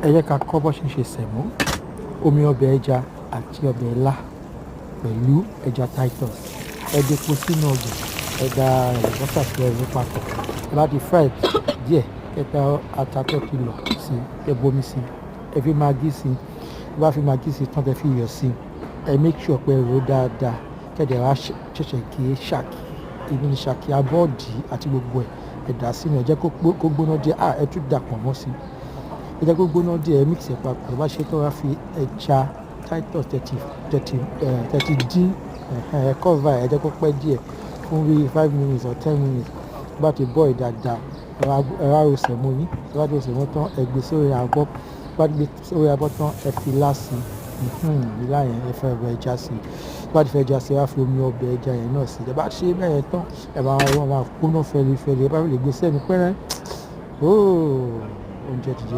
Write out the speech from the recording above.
Ẹ jẹ́ ká kọ́ bó ṣe ń ṣe sẹ̀mó, omi ọbẹ̀ ẹja àti ọbẹ̀ ilá pẹ̀lú ẹja Titus. Ẹ depo sínú ọbẹ̀, ẹ da àlùbọ́sà sí, ẹ rò papọ̀. Ẹ bá ti fry díẹ̀, kẹ́ da ata tó ti lọ̀ sí, ẹ bomi sí, ẹ fi maggi sí. Ẹ bá fi maggi sí tán, tẹ fi iyọ̀ sí. Ẹ make sure pé ẹ rò dáadáa. Kẹ́ dẹ̀ wá ṣẹ̀ṣẹ̀ gé ṣàkí. Èmi ni ṣàkí abọ́ọ̀dì àti gbogbo ẹ̀. Ẹ dà á sínú, ẹ jẹ́ kó gbóná díẹ̀. Ah, ẹ tún da pọ̀nmọ́ sí. Ẹ jẹ́ kó gbóná díẹ̀, ẹ mix ẹ̀ papọ̀. Ẹ bá ṣe tán, wá fi ẹja Titus tẹ́tí dín, ẹ cover ẹ, jẹ́ kó pẹ́ díẹ̀ fún bí 5 minutes or 10 minutes. Tó bá ti boil dáadáa, ẹ wá ro sẹ̀mó yín. Tẹ bá ti ro sẹ̀mó tán, ẹ gbé sórí abọ́. Tẹ bá ti gbé sórí abọ́ tán, ẹ fi ilá sí. Ilá yẹn, ẹ fẹ́ ọbẹ̀ ẹja sí. Tẹ bá ti fẹ́ ẹja sí, ẹ wá fi omi ọbẹ̀ ẹja yẹn náà sí. Tẹ bá ṣe bẹ́ẹ̀ tán, ẹ máa wọ́n máa gbóná fẹ́lifẹ́li. Ẹ bá lè gbé sẹ́nu pẹ́rẹ́. Oh, oúnjẹ ti jẹ.